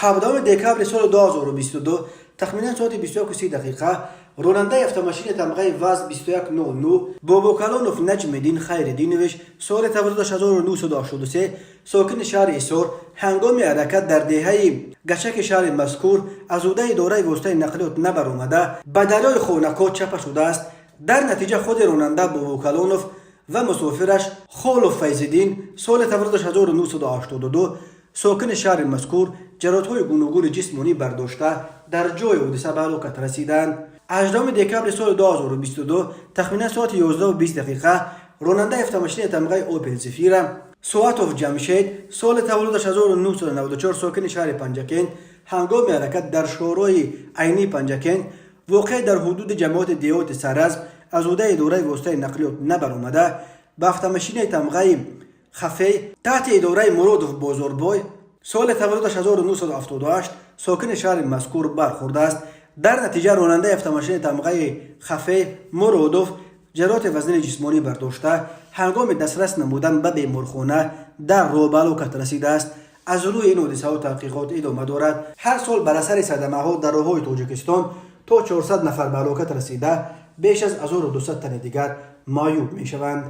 17 декабри соли 2022, тахминан соати 21:30 дақиқа, ронандаи автомашини тамғаи ВАЗ 2109 Бобокалонов Наҷмиддин Хайриддинович, соли таваллудаш 1983, сокини шаҳри Ҳисор, ҳангоми ҳаракат дар деҳаи Гачаки шаҳри мазкур аз ҳудаи идораи воситаи нақлиёт набаромада, ба дарёи Хонако чапа шудааст. Дар натиҷа худи ронанда Бобокалонов ва мусофираш Холов Файзиддин, соли таваллудаш 1982, сокини шаҳри мазкур, ҷароҳатҳои гуногуни ҷисмонӣ бардошта, дар ҷои ҳодиса ба ҳалокат расиданд. 18 декабри соли 2022, тахминан соати 11:20 дақиқа, ронандаи автомашини тамғаи Опел Зефира Суатов Ҷамшед, соли таваллудаш 1994, сокини шаҳри Панҷакент, ҳангоми ҳаракат дар шоҳроҳи Айнии Панҷакент, воқеъ дар ҳудуди ҷамоати деҳоти Саразм, аз ҳудаи идораи воситаи нақлиёт набаромада, ба автомашинаи тамғаи Хафей таҳти идораи Муродов Бозорбой, соли таваллудаш 1978, сокини шаҳри мазкур бархӯрдааст. Дар натиҷа ронандаи автомашини тамғаи Хафей Муродов ҷароҳати вазнини ҷисмонӣ бардошта, ҳангоми дастрас намудан ба беморхона дар роҳ ба ҳалокат расидааст. Аз рӯи ин ҳодисаҳо таҳқиқот идома дорад. Ҳар сол бар асари садамаҳо дар роҳҳои Тоҷикистон то 400 нафар ба ҳалокат расида, беш аз 1200 тани дигар маъюб мешаванд.